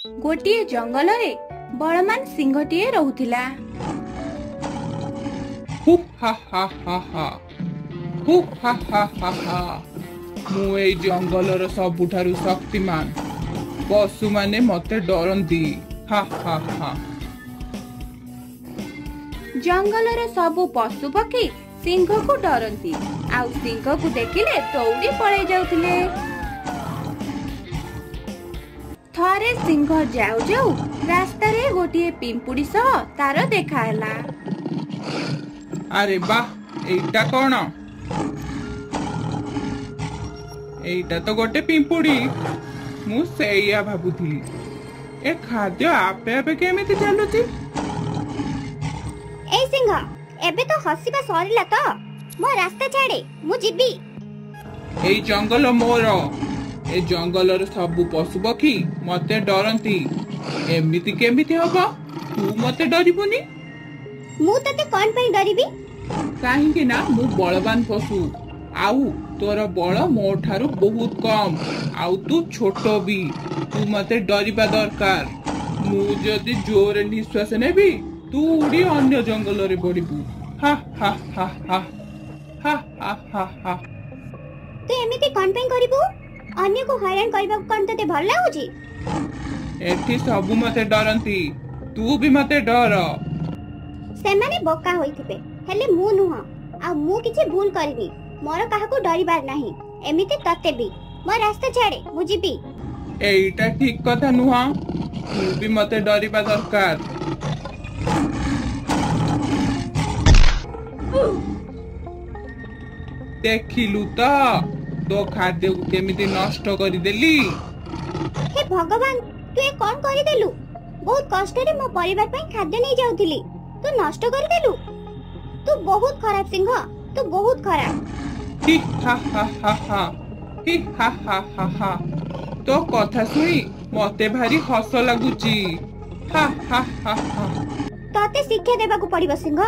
ଗୋଟିଏ ଜଙ୍ଗଲରେ ବଳବାନ ସିଂହଟିଏ ରହୁଥିଲା। ହୁ ହା ହା ହା ହା, ହୁ ହା ହା ହା ହା। ମୁଁ ଏଇ ଜଙ୍ଗଲର ସବୁଠାରୁ ଶକ୍ତିମାନ। ପଶୁମାନେ ମତେ ଡରନ୍ତି। ହା ହା ହା। ଜଙ୍ଗଲର ସବୁ ପଶୁ ପକ୍ଷୀ ସିଂହକୁ ଡରନ୍ତି ଆଉ ସିଂହକୁ ଦେଖିଲେ ଦୌଡ଼ି ପଳେଇ ଯାଉଥିଲେ। ଥରେ ସିଂହ ଯାଉ ଯାଉ ରାସ୍ତାରେ ଗୋଟିଏ ପିମ୍ପୁଡି ସହ ତାର ଦେଖା ହେଲା। ଆରେ ବାଃ, ଏଇଟା କଣ? ଏଇଟା ତ ଗୋଟେ ପିମ୍ପୁଡି। ମୁଁ ସେଇଆ ଭାବୁଥିଲି, ଏ ଖାଦ୍ୟ ଆପେ ଆପେ କେମିତି ଚାଲୁଛି? ଏଇ ସିଂହ, ଏବେ ତ ହସିବା ସରିଲା ତ? ମୋ ରାସ୍ତା ଛାଡେ, ମୁଁ ଯିବି। ଏଇ ଜଙ୍ଗଲ ମୋର। ଏ ଜଙ୍ଗଲର ସବୁ ପଶୁ ପକ୍ଷୀ ମତେ ଡରନ୍ତି। ଏମିତି କେମିତି ହବ ତୁ ମତେ ଡରିବୁନି? ମୁଁ ତତେ କଣ ପାଇଁ ଡରିବି? କାହିଁକି ନା ମୁଁ ବଳବାନ ପଶୁ, ଆଉ ତୋର ବଳ ମୋ ଠାରୁ ବହୁତ କମ, ଆଉ ତୁ ଛୋଟ ବି। ତୁ ମତେ ଡରିବା ଦରକାର। ମୁଁ ଯଦି ଜୋରେ ନିଶ୍ୱାସ ନେବି, ତୁ ଉଡି ଅନ୍ୟ ଜଙ୍ଗଲରେ ପଡିବୁ। ହା ହା ହା ହା ହା ହା ହା ହା। ତୁ ଏମିତି କଣ ପାଇଁ କରିବୁ? ଅନ୍ୟକୁ ହଇରାଣ କରିବାକୁ କଣ ତତେ ଭଲ ଲାଗୁଛି? ଏଠି ସବୁ ମତେ ଡରନ୍ତି, ତୁ ବି ମତେ ଡର। ସେମାନେ ବୋକା ହୋଇଥିବେ, ହେଲେ ମୁଁ ନୁହଁ। ଆଉ ମୁଁ କିଛି ଭୁଲ କରିନି। ମୋର କାହାକୁ ଡରିବାର ନାହିଁ, ଏମିତି ତତେ ବି। ମୋ ରାସ୍ତା ଛାଡେ, ମୁଁ ଯିବି। ଏଇଟା ଠିକ କଥା ନୁହଁ। ତୁ ବି ମତେ ଡରିବା ଦରକାର। ଦେଖିଲୁ ତ, ତୋ ଖାଦ୍ୟକୁ କେମିତି ନଷ୍ଟ କରିଦେଲି। ହେ ଭଗବାନ, ତୁ ଏ କଣ କରିଦେଲୁ? ବହୁତ କଷ୍ଟରେ ମୋ ପରିବାର ପାଇଁ ଖାଦ୍ୟ ନେଇ ଯାଉଥିଲି, ତୁ ନଷ୍ଟ କରିଦେଲୁ। ତୁ ବହୁତ ଖରାପ ସିଂହ, ତୁ ବହୁତ ଖରାପ। ହି ହା ହା ହା ହା, ହି ହା ହା ହା ହା। ତୋ କଥା ଶୁଣି ମତେ ଭାରି ହସ ଲାଗୁଛି। ହା ହା ହା ହା। ତତେ ଶିକ୍ଷା ଦେବାକୁ ପଡିବ ସିଂହ।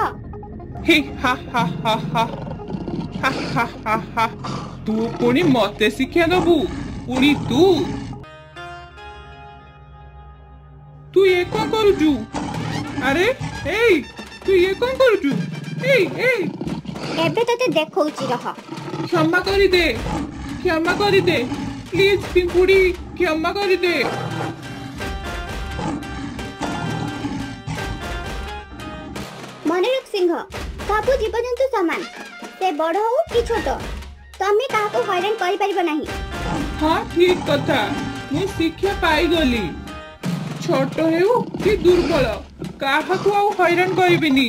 ହି ହା ହା ହା ହା ହା ହା ହା ହା। ତୁ ପୁଣି ମତେ ଶିକ୍ଷା ଦବୁ? ପୁଣି ତୁ ତୁ ଇଏ କଣ କରୁଛୁ? ଆରେ ଏଇ, ତୁ ଇଏ କଣ କରୁଛୁ? ଏଇ ଏଇ, ଏବେ ତତେ ଦେଖଉଛି, ରହ। କ୍ଷମା କରିଦେ, କ୍ଷମା କରିଦେ, ପ୍ଲିଜ ପିମ୍ପୁଡି, କ୍ଷମା କରିଦେ। ମନେ ରଖ ସିଂହ, ସବୁ ଜୀବଜନ୍ତୁ ସମାନ, ସେ ବଡ ହଉ କି ଛୋଟ। ତମେ କାହାକୁ ହଇରାଣ କରିପାରିବ ନାହିଁ। ହଁ, ଠିକ କଥା। ମୁଁ ଶିକ୍ଷା ପାଇଗଲି। ଛୋଟ ହେଉ କି ଦୁର୍ବଳ, କାହାକୁ ଆଉ ହଇରାଣ କରିବିନି।